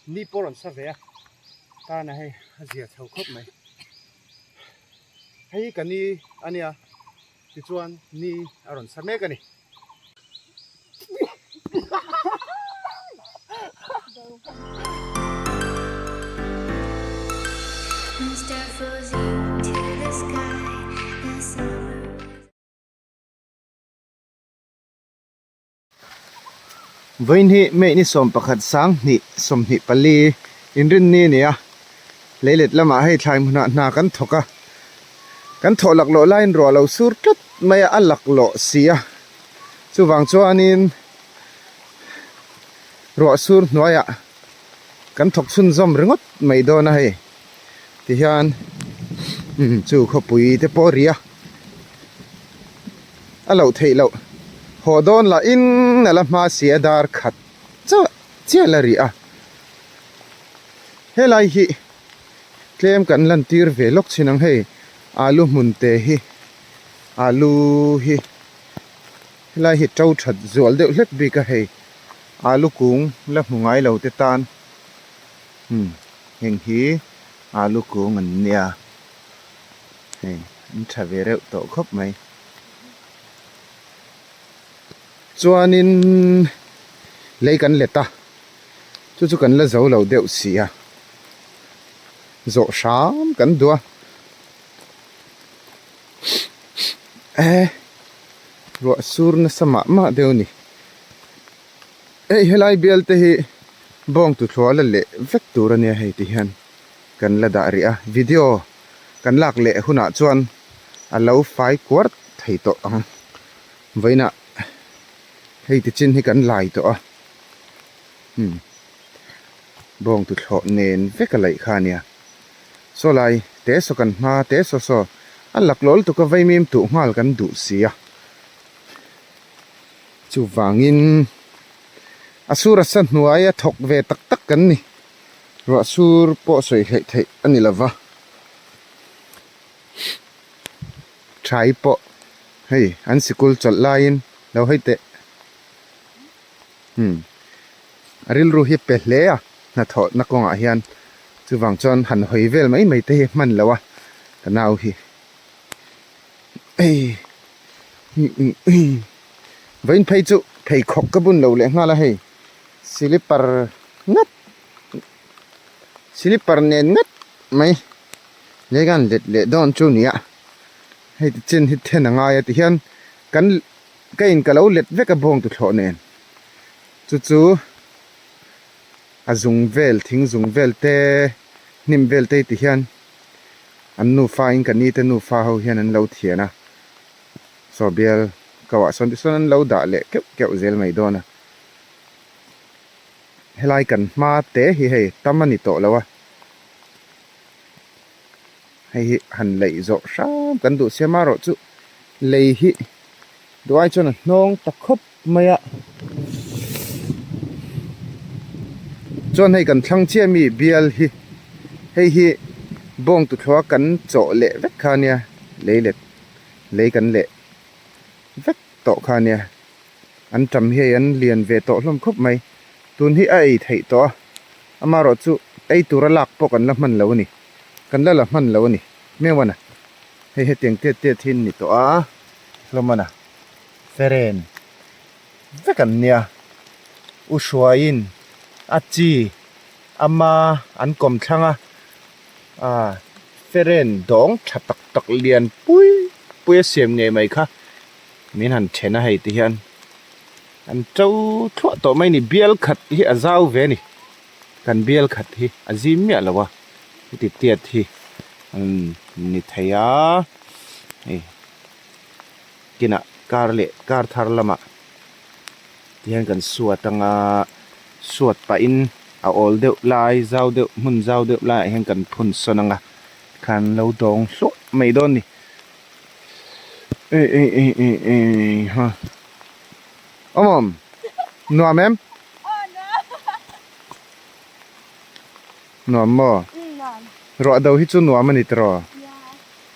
Ni pawh rawn sa ve a, tana hei a zia chho khawp mai. Hei hi ka ni a nia, tichuan ni a rawn sa mek a ni. Vawiin hi May ni 11 sanghnih 24 inrinni a ni a, leilet lamah hei thlai hmunah hna kan thawk a, kan thawh laklawh laiin ruah lo sur tlat mai a, a laklawh si a, chuvang chuanin ruah sur hnuaiah kan thawk chhunzawm ringawt mai dawn a hei tihian chu khawpui te pawh a ri a. A loh theih loh. Haw dawn lah in a la hma si a dar khat chauh chiah la rih a. Helai hi tlem kan lan tir ve lawk chin ang hei alu hmun te hi alu hi helai hi to that zual deuh hlek bik a hei alu kung la hmu ngai lo te tan umm heng hi alu kung an nia. Hei an tha ve reuh tawh khawp mai. Chuanin lei kan let a, chu chu kan la zo lo deuh si a, zawh hram kan duh a. E ruah sur nasa mah mah deuh a ni. Hei helai bial te hi bawng tuthlawh a la leh vek tur a nia hei ti hian kan la dah rih a video kan lak leh hunah chuan a lo fai kuar thei tawh ang vawiinah hei ti chin hi kan lai tawh a umm bawng tuthlawh nen vek a laih kha a nia saw lai te saw kan hma te saw saw a laklawh lutuk a vaimim tuh nghal kan duh si a. Chuvangin a sur a sa hnuai a thawk ve tak tak kan ni. Ruah sur pawh sawi hleih theih a ni lova. Thai pawh hei an sikul chawlh laiin lo hawi teh. Hmm a rilru hi pe hle a hnathawhna kawngah hian chuvang chuan han hawi vel mai mai te hi hman lo a ka nau hi. Hei vawiin phei chu pheikhawk ka bun lo leh nghal a hei silipar ngat silipar nen ngat mai lei khan let leh dawn chu nia hei ti chin hi then a ngai a ti hian kan ka in ka lo let vek a bawng tuthlawh nen chu chu a zung vel thing zung vel te hnim vel te ti hian. An nufa in ka ni te nufa ho hian an lo thian a, saw bial ko ah sawn tichuan an lo dah leh keuh keuh zel mai dawn a. Helai kan hma te hi hei tam a ni tawh lo a, hei hi han leih zawh hram kan duh sia marawh chu lei hi duh ai chuan a hnawng ta khawp mai a. Chuan hei kan thlang chiah mi bial hi hei hi bawng tuthlawh a kan chawh leh vek kha ania lei let lei kan leh vek tawh kha ania an tam hi hei an lian ve tawh hlawm khawp mai tun hi a ei theih tawh a amaherawh chu ei tura lak pawh kan la hman lo a ni kan la la hman lo a ni hmeuhana hei hetiang tiat tiat hi an ni tawh a hlawmana. Feren vek an nia. U Hruaiin a chi ama an kawm thlang a, ah Feren dawng tha tak tak lian pui pui a siam ngei mai kha min han then a hei ti hian an to thluah tawh mai a ni bial khat hi a zau ve a ni kan bial khat hi a zim miah lo a heti tiat hi an ni thei a hei. Kinah kar leh kar thar lamah tihian kan suat anga suat pahin a awl deuh lai zau deuh hmun zau deuh laiah hian kan phun sawn anga khan lo dawng hluah mai dawn a ni ei ei ei ei ei ha awm awm nuam em nuam maw ruah do hi chu nuam a ni tiraw.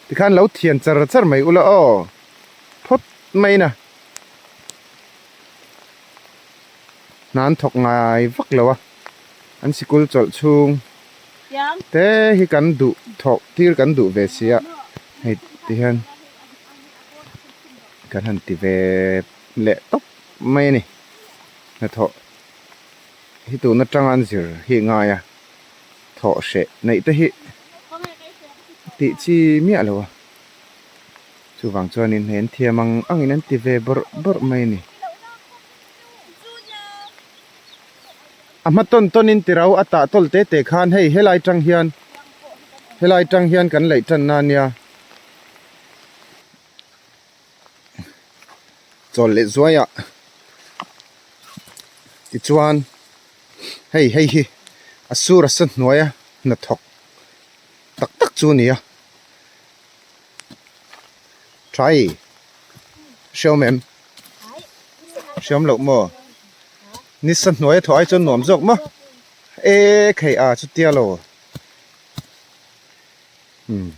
Tikhan lo thian char char mai ula aw phawt mai na. Hna an thawk ngai vak lo a. An sikul chawlh chhung te hi kan duh thawh tir kan duh ve si a hei ti hian kan han ti ve leh tawp mai a ni hnathawh hi tun atanga an zir hi a ngai a thawh hreh neih te hi tih chi miah lo a chuvang chuanin hei an thiam ang angin an ti ve bawrh bawrh mai a ni. A hma tawn tawn in tirau a tah tawl te te khan hei helai tang hian helai tang hian kan laih tan na nia chawl leh zuai ah tichuan hei hei hi a sur a sa hnuai a hnathawk tak tak chu a ni a tha i hreawm em hreawm loh maw nisa hnuai a thawh ai chuan nuam zawk maw e khei a chutia lo umm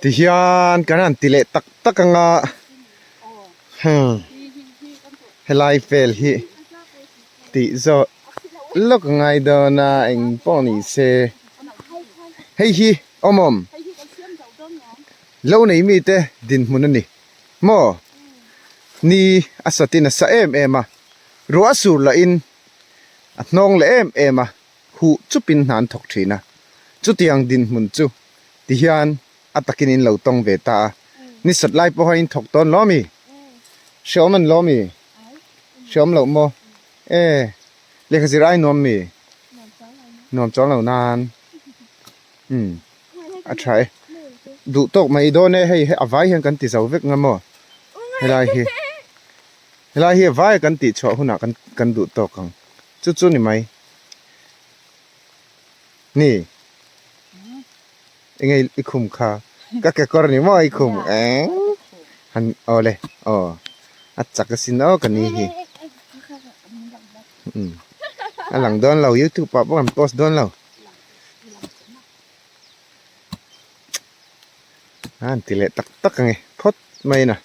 tihian kan han ti leh tak tak anga hmm helai vel hi tih zawh lawk a ngai dawn a eng pawh ni se hei hi awm awm lo nei mite dinhmun a ni maw ni a satin a sa em em a ruah a sur lah in a hnawng leh em em a huh chupin hna an thawk thin a chutiang dinhmun chu tihian a takin in lo tawng ve ta a ni sat lai pawha in thawk tawn lawm i hreawm an lawm i hreawm loh maw e lehkha zir ai nuam mi nuam chuang lo nan umm a tha e duh tawk mai dawn e hei a vai hian kan ti zo vek nga maw helai hi helai hi a vai kan tih chhuah hunah kan kan duh tawk ang chu chu ni mai ni enge i khum kha ka kekawr ni maw i khum eng han aw le aw a chak asin aw ka ni hi umm a lang dawn lo youtube ah pawh kan post dawn lo a han ti leh tak tak ange phawt mai na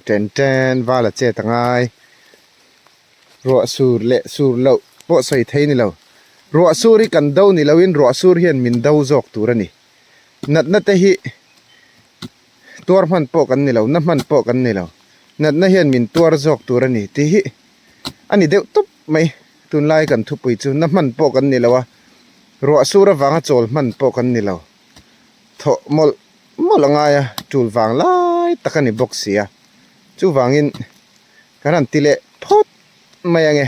ten ten val a chet a ngai ruah sur leh sur loh pawh sawi thei ni lo ruah sur hi kan do ni loin ruah sur hian min do zawk tur a ni natna te hi tuar hman pawh kan ni lo na hman pawh kan ni lo natna hian min tuar zawk tur a ni tih hi a ni deuh tawp mai tunlai kan thupui chu na hman pawh kan ni lo a ruah sur avanga chawl hman pawh kan ni lo thawh mawlh mawlh a ngai a tul vang lai tak a ni bawk si a chuvangin kan han ti leh phawt mai ange.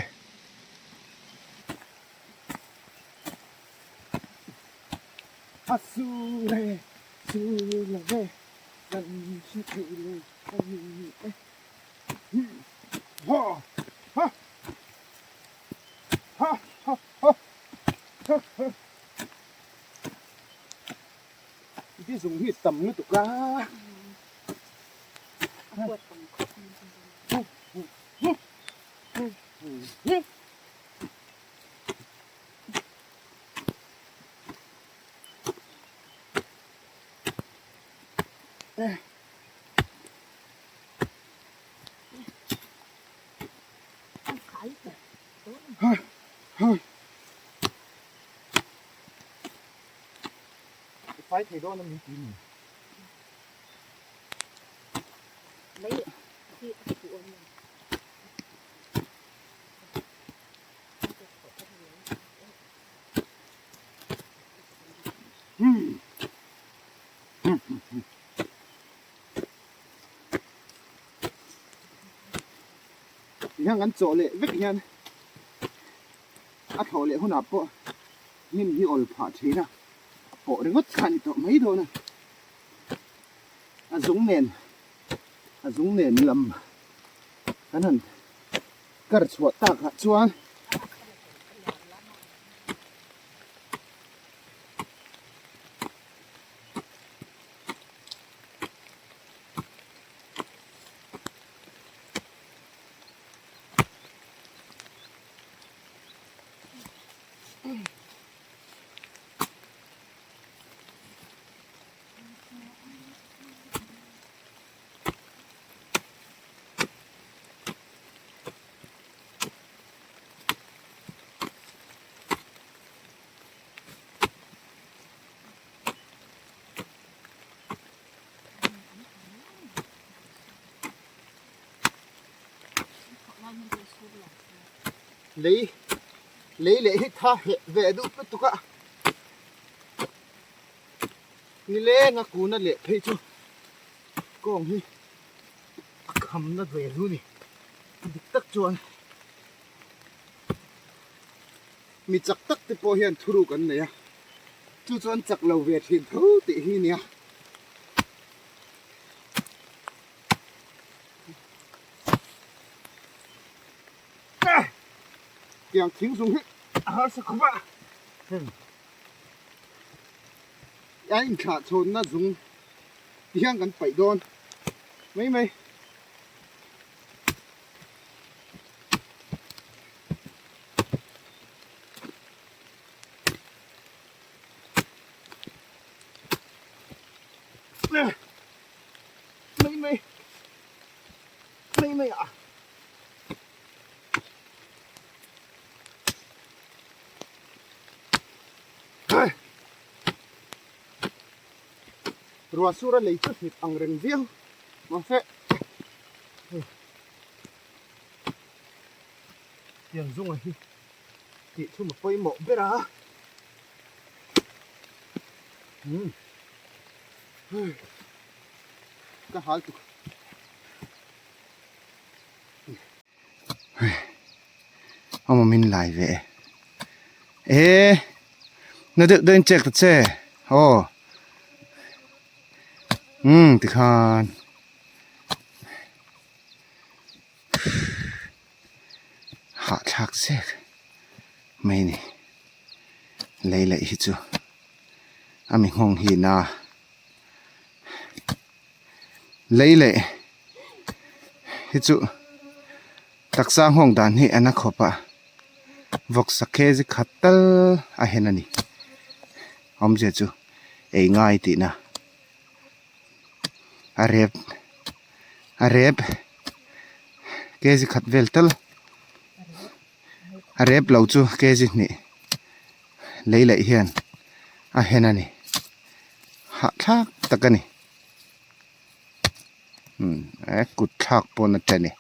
A sur e, sur lo ve, kan hre thei lo a ni e. Ha ha ha ha ha ha ha. Di zung hi tam lutuk a. Fai thei dawn a min ti ni. Tihian kan chawh leh vek hian a thlawh leh hunah pawh hnim hi awl phah thin a, a pawh ringawt kha a ni tawh mai dawn a. A zung nen a zung nen lam kan han kar chhuah tak ah chuan Lei lei leh hi tha heh ve duh lutuk a, nileng a kuna leh phei chu kawng hi a khamna ve lu ni dik tak chuan mi chak tak te pawh hian thuruk an nei a, chu chuan chak lo ve thin tho tih hi nia. Tiang thing zung hi a harsa khawp a, a inthlah chhawnna zung ti hian kan paih dawn mai mai. Mai mai mai mai a. Ruah sur a lei chu hnip ang reng viau mahse hei tiang zunga hi tih thum a pawimawh ber a umm hei ka hal tuk. Awm min lai ve e e na deuh deuh in check ta che aw umm tikhan hahthlak zek mai a ni lei laih hi chu a mi nghawng hi na Lei leh hi chu taksa nghawng dan hi a na khawp a, vawksa kg khat tal a hen a ni. Awmzia chu ei ngai tihna a rep a rep kg khat vel tal a rep lo chu kg hnih lei leh hian a hen a ni. Hahthlak tak a ni. Umm e kut thlak pawn a ṭan e.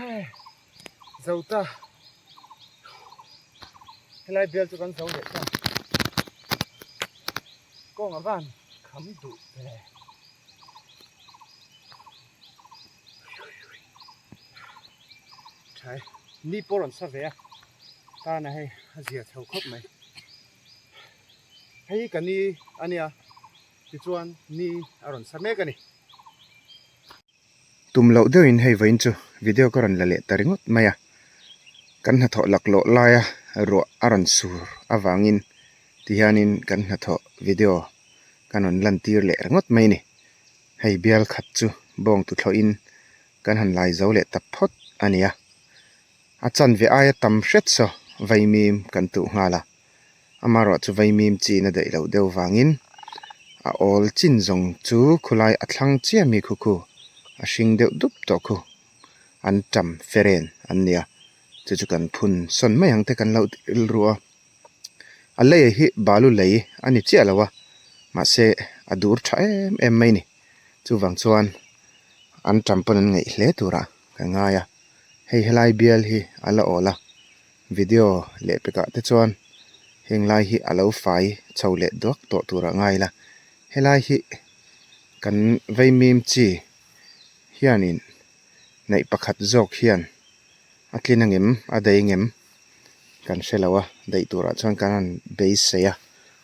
Hei zo ta helai bial chu kan zo leh ta kawng a van kham duh ve tha e ni pawh a rawn sa ve a tana hei a zia chho khawp mai hei hi ka ni a nia tichuan ni a rawn sa mek a ni. Tum loh deuhin hei vawiin chu video ka rawn la leh ta ringawt mai a, kan hnathawh laklawh laia ruah a rawn sur avangin tihianin kan hnathawh video kan rawn lantir leh ringawt mai a ni. Hei bial khat chu bawng tuthlawhin kan han lai zo leh ta phawt a ni a, a chanve aia tam hret saw vaimim kan tuh nghal a. Amaherawh chu vaimim chin a daih loh deuh vangin a awl chin zawng chu khulai a thlang chiah mi khu khu a hring deuh dup tawh khu an tam feren an nia chu chu kan phun sawn mai ang te kan lo rilru a a lei hi balu lei a ni chiah lo a mahse a dur tha em em mai a ni chuvang chuan an tam pawn an ngaih hle turah. ka ngai a, hei helai bial hi a la awl a, video leh pekah te chuan heng lai hi a lo fai chho leh duak tawh tur a ngai la, helai hi kan vaimim chi hianin neih pakhat zawk hian a tlin angem a daih angem kan hre lo a, daih turah chuan kan han beisei a,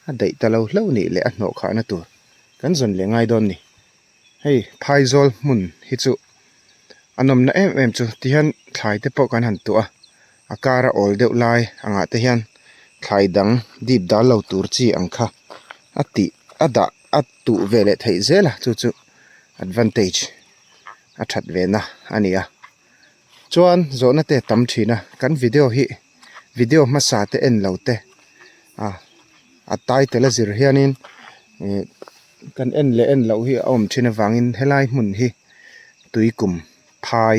a daih ta lo hlauh nih leh a hnawh khahna tur kan zawn leh ngai dawn ni. Hei phaizawl hmun hi chu a nawmna em em chu tihian thlai te pawh kan han tuah a, a kar a awl deuh lai angah te hian thlai dang dip dal lo tur chi ang kha a tih a dah a tuh ve leh theih zel a chu chu advantage a that ve na a ni a. Chuan zawhna te a tam thin a, kan video hi video hmasa te en lo te a a title a zir hianin ih kan en leh en loh hi a awm thin avangin helai hmun hi tuikum phai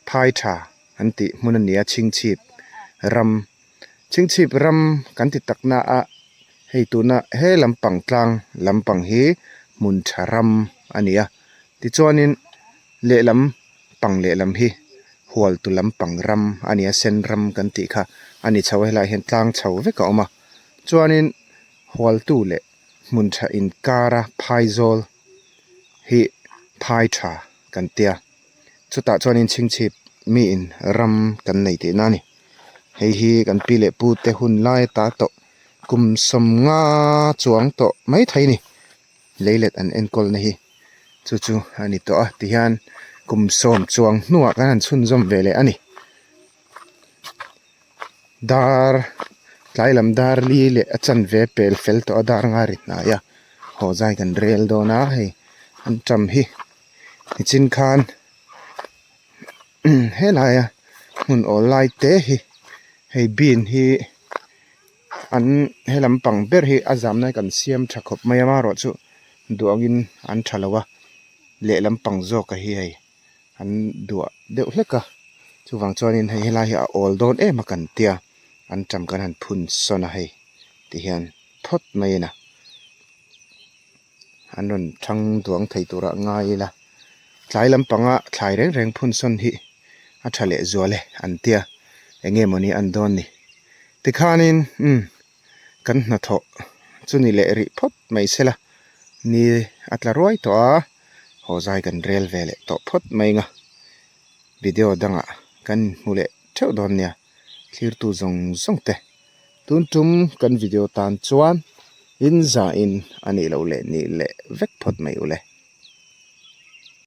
phai tha an tih hmun a ni a chhingchhip ram chhingchhip ram kan ti tak na a hei tuna he lampang tlang lampang hi hmun tha ram a ni a tichuanin lehlam pang lehlam hi hual tu lampang ram a ni a sen ram kan tih kha a ni chho a helaiah hian tlang chho vek a awm a chuanin hualtu leh hmun tha inkara phaizawl hi phai tha kan tia chutah chuanin chhingchhip miin ram kan nei tihna a ni hei hi kan pi leh pu te hun lai ata tawh kum sawmnga chuang tawh maithei a ni leilet an enkawl na hi chu chu a ni tawh a tihian kum sawm chuang hnuah kan han chhunzawm ve leh a ni dar tlai lam dar li leh a chanve pel fel tawh a dar nga ri hnai a haw zai kan rel dawn a hei an tam hi nichin khan helaia hmun awl lai te hi hei bean hi. An he lampang ber hi a zamna hi kan siam tha khawp mai a amaherawhchu duh angin an tha lo a lehlam pang zawk a hi hei an duah deuh hlek a chuvang chuanin hei helai hi a awl dawn em a kan tia an tam kan han phun sawn a hei tihian phawt mai a na an rawn thang duang thei turah ngai ila tlai lampanga thlai reng reng phun sawn hi a tha leh zual e an tia eng nge mawni an dawn ni tikhanin umm kan hnathawh chu ni leh rih phawt mai sela ni a tla ruai tawh a haw zai kan rel ve leh tawh phawt mai ang a video dangah kan inhmu leh theuh dawn nia thlirtu zawng zawng te tun tum kan video tan chuan in za in a nih loh leh nih leh vek phawt mai ule.